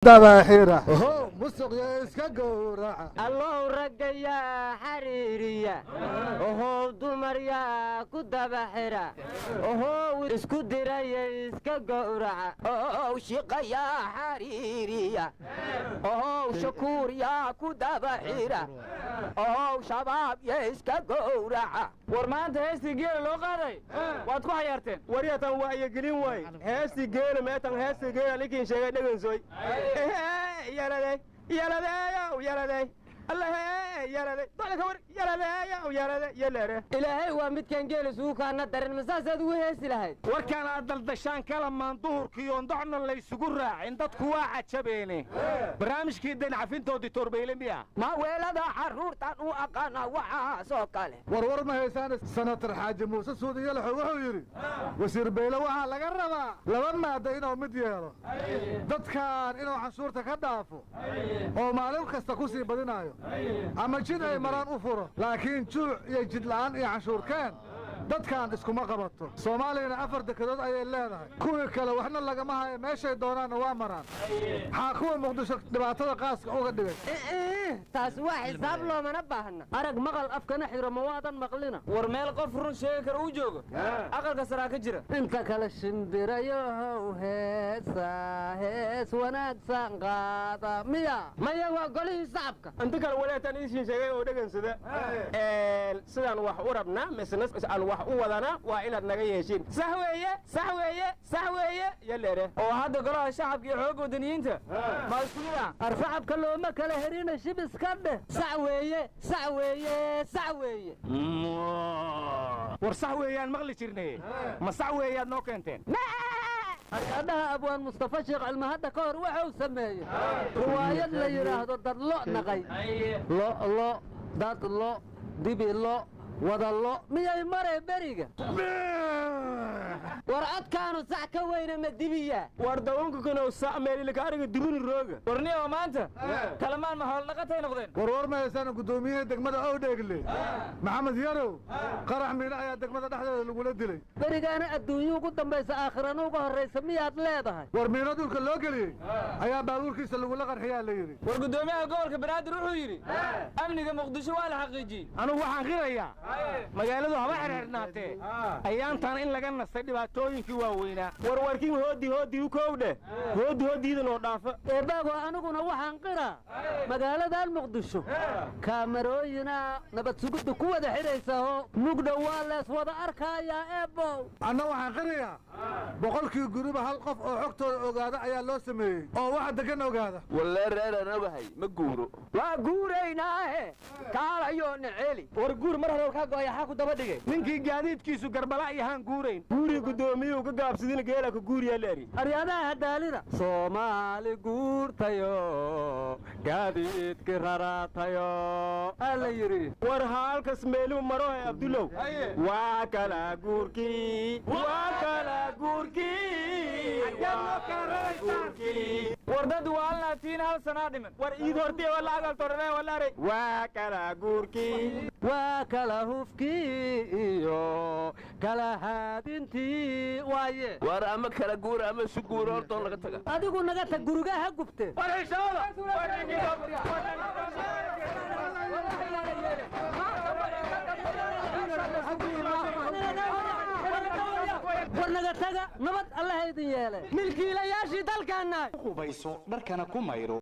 daba xira, oho, musuqya iska gowraca. Allow raggayaa xariiriya, ohow, dumaryaa ku daba xira, ohow, isku diraya iska gowraca. Ow, shiqayaa xariiriya, ohow, shakuur yaa ku daba xira, ohow, shabaab ya iska gowraca. War maanta heestii geela loo qaaday waad ku xayaarteen. Waryatan waa iyo gelin waay heestii geela meetan, heestii geela ninkiin sheegay dhegansoy. Yaladay yaladeeyow yaladay, allahe yaladay docda ka war yaladeeyow yaladay yalere. Ilaahay waa midkaan geel isugu kaana darin, masaasaad ugu heesi lahayd? Warkaan aad daldashaan kalamaan duhurkiiyoon docna laysugu raacin, dadku waa cajabeene. Barnaamijkii dancafintoodii toorbeyle miya? Ma weelada carruurtan u aqaana waxaasoo kale. Warwar ma haysaan, senator Xaaji Muuse Suudi Yalaxo wuxuu yidhi wasiir Beyle waxaa laga rabaa laba maadda inuu mid yeelo: dadkan inuu canshuurta ka dhaafo oo maalin kasta ku sii badinaayo, ama jid ay maraan u furo. Laakiin juuc iyo jidla'aan iyo canshuurkeen dadkan iskuma qabato. Soomaaliyana 4 dekedood ayay leedahay, kuwii kale waxna lagama hayo, meeshay doonaanna waa maraan. Maxaa kuwa Muqdisho dhibaatada qaaska uga dhigay? Taas waa xisaab loomana baahna. Arag maqal afkana xiro, ma waadan maqlina? War meel qof run sheegi kara uu joogo aqalka saraa ka jira. Inta kale shimbirayohow, heesa hees wanaagsan qaada miya? Maya, waa golihii shacabka. Inta kale waleetan iishin sheegay oo dhegansada, sidaan wax u rabnaa misna aan wax u wadanaa waa inaad naga yeeshiin. Sax weeye, sax weeye, sax weeye yaleere. Oo hadda golaha shacabka iyo xoogga wadaniyiinta ma isku mid ah? Ar shacabka looma kala herina, shib iska dheh. Sax weeye, sax weeye, sax weeye. War sax weeyaan maqli jirnay, ma sax weeyaad noo keenteen? Aryaadhaha, abwaan Mustafa Sheekh Cilmi hadda ka hor wuxuu sameeyey riwaayad la yidhaahdo "Dad lo naqay". Lo lo, dad lo, dibi lo, wada lo miyay maree beriga? War codkaanu sax ka weyne ma dibiya? War dawanka kanow sac meelilaka ariga dibini rooga. Warni oo maanta kalamaan ma xoolo dhaqatay noqdeen? Warwar ma haysaan, guddoomiyihii degmada Owdheegle Maxamed Yarow qarax miidho ayaa degmada dhexdeeda lagula dilay. Berigaana adduunyo ugu dambaysa, aakhirana uga horraysa miyaad leedahay? War miino dhulka loo geliyey ayaa baabuurkiisa lagula qarxiyaa la yidhi. War guddoomiyaha gobolka Banaadir wuxuu yidhi amniga Muqdisho waa la xaqiijiyey. Anugu waxaan qirayaa magaaladu haba xerxernaatee ayaantan in laga nastay dhibaatooyinkii waaweynaa. Warwarkin hoodi hoodi u kowdhe, hoodi hoodiida noo dhaafa. Eebaago, aniguna waxaan qiraa magaaladan Muqdisho kaamarooyinaa nabad sugidda ku wada xidhaysa oo mugdhow waa lees wada arkayaa, eebow. Anna waxaan qirayaa 100kii guriba hal qof oo xogtooda ogaada ayaa loo sameeyey oo waxa degan ogaada. Wallee reeraan ogahay ma guuro. Waa guuraynaahe, kaalayo naceli. War guur mar hore kaa go'aya, xaa ku daba dhigay? Ninkii gaadiidkiisu garbala yahaan guurayn. Guurii guddoomiyuhu ka gaabsadina geela ka guuriyaa leeri. Aryaadaha, hadaalida Soomaali guurtayo, gaadiidki raraatayo aa la yidhi. War haalkas meelimu marohe, Abdulow, waa kala guurkii, waa kala guurkii. War dad waalnaatiin, hal sanaa dhiman. War iid hortiya wala agal torne walaare, waa kala guurkii. Waa kala hufkii iyo kala haadintii waaye. Waar ama kala guura ama isu guura, hortoon laga taga. Adigu naga tag, gurigaa ha gubte. War xishooda. War naga taga, nabad allaha idin yeele. Milkiilayaashii dalkaannahay. Qubayso dharkana ku mayro.